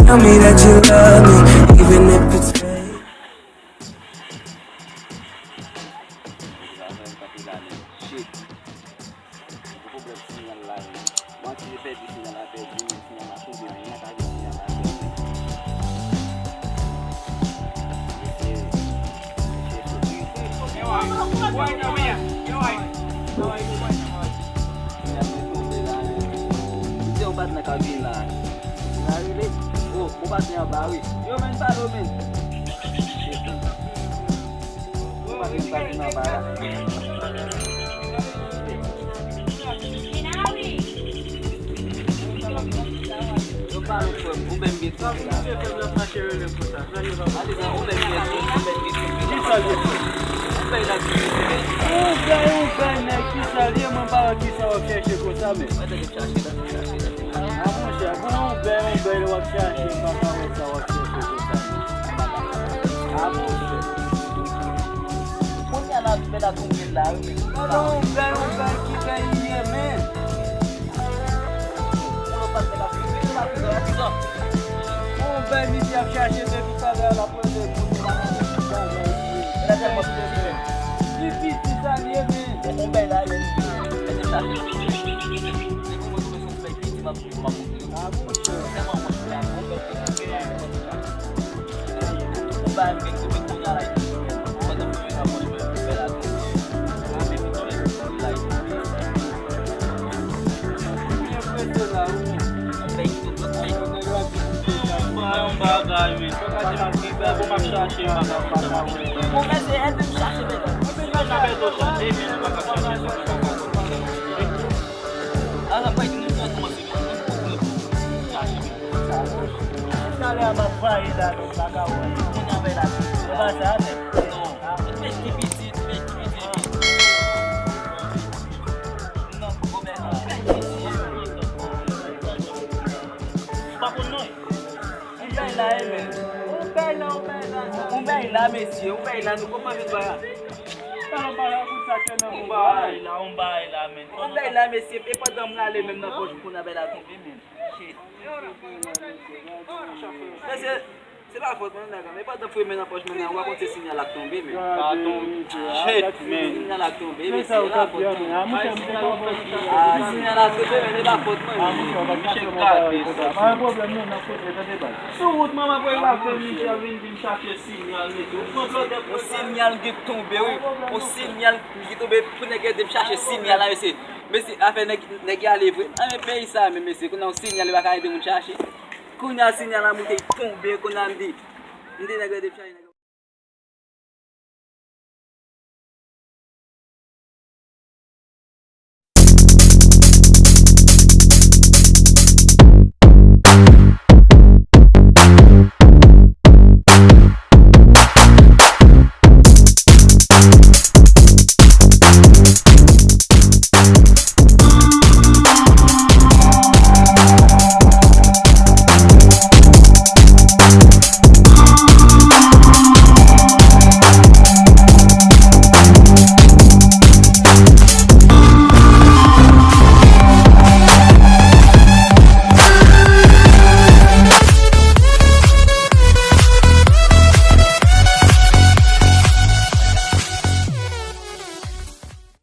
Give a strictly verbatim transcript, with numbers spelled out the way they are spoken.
Tell me that you love me, even if it's fake. Shit. Gon pwoblèm sinyal la, wi. Bon, si yo pèdi sinyal la, pèdi, men sinyal la tonbe, men yo pa ka gen sinyal la, pèdi. Mesye, mesye soti. Sinyal mwen tonbe la, men. Ou di yon patnè k ap vin la. Li pa rele. Oh, bon patnè anba, wi. Yo, men, pale, men. Ou bèy, ou bèy, nèg, kisa l ye, mwen pa wè kisa w ap chèche konsa, men. A monchè, bon, ou bèy, ou bèy, w ap chache, m pa ka wè sa w ap chache konsa, men. A monchè. Kounye a la, bèy la tonbe la, wi, men. Ou bèy, ou bèy, ki bèy li ye, men. Ou bèy, misye ap chache depi talè a, l ap rele moun, l ap rele moun, bagay, men. Ki piti sa l ye, men. Ou bèy la, men. Mwen te chache. Depi mwen tonbe sou bèy piti, m ap, m ap montre w. A monchè. Tèlman mwen fè a bon bèy. Ou pa menm gen kote kounye a la, pandan mwen menm ap manje bèy la tonbe. Mwen menm tonbe la tonbe. Mwen enpresyone la, wi. Yon bèy ki tonbe, yon bèy ki tonbe. Yon bagay, men. Fòk a di m ki bèy, bon, m ap chache, m pa ka, m pa ka wè. Bon, men se èd m chache bèy la. Mwen menm nan bèy tou chache, men m pa ka chache sa, m pa ka wè. Ala, bay di nou sa kòmanse, men, men, men, chache, men. Talè a m ap vaye la, men m pa ka wè. Kounye a, bay la, se pa sa, men. Non. Pèt ki pitit, pèt ki pitit. Non, gwo bèy la. Pèt ki pitit. M pa konn non. Yon bèy la, e, men. Yon bèy la, yon bèy la, yon bèy la, mesye, yon bèy la, nou kòman vin wè a? Yon bagay la, yon bagay la, men. Yon bèy la, mesye, e pandan m rale menm nan pòch, kounye a bèy la tonbe, men. Shit. Mesye, se pa fòt mwen, nèg, men pandan m fouye men nan pòch mwen nan, ou pa konn se sinyal la k tonbe, men. Pa tonbe. Shit, men. Sinyal la k tonbe, mesye, se pa fòt mwen. Ah, sinyal la tonbe, men se pa fòt mwen, men. Misye gade sa. Pa gen pwoblèm, non, n ap kontre, tande baz. Sou wout, manman, pou e pa fè misye vin, vin chache sinyal, mesye. Ou pran blòdè pou sa. Sinyal ki tonbe, wi. Yon sinyal ki tonbe pou nèg ede m chache sinyal la, mesye. Mesye, afè nèg, nèg y ale vre. Nan men peyi sa, men mesye, kounye a yon sinyal yo pa ka ede moun chache. Kounye a sinyal la moute, tonbe, kounye a m di, m di nèg yo ede m chache.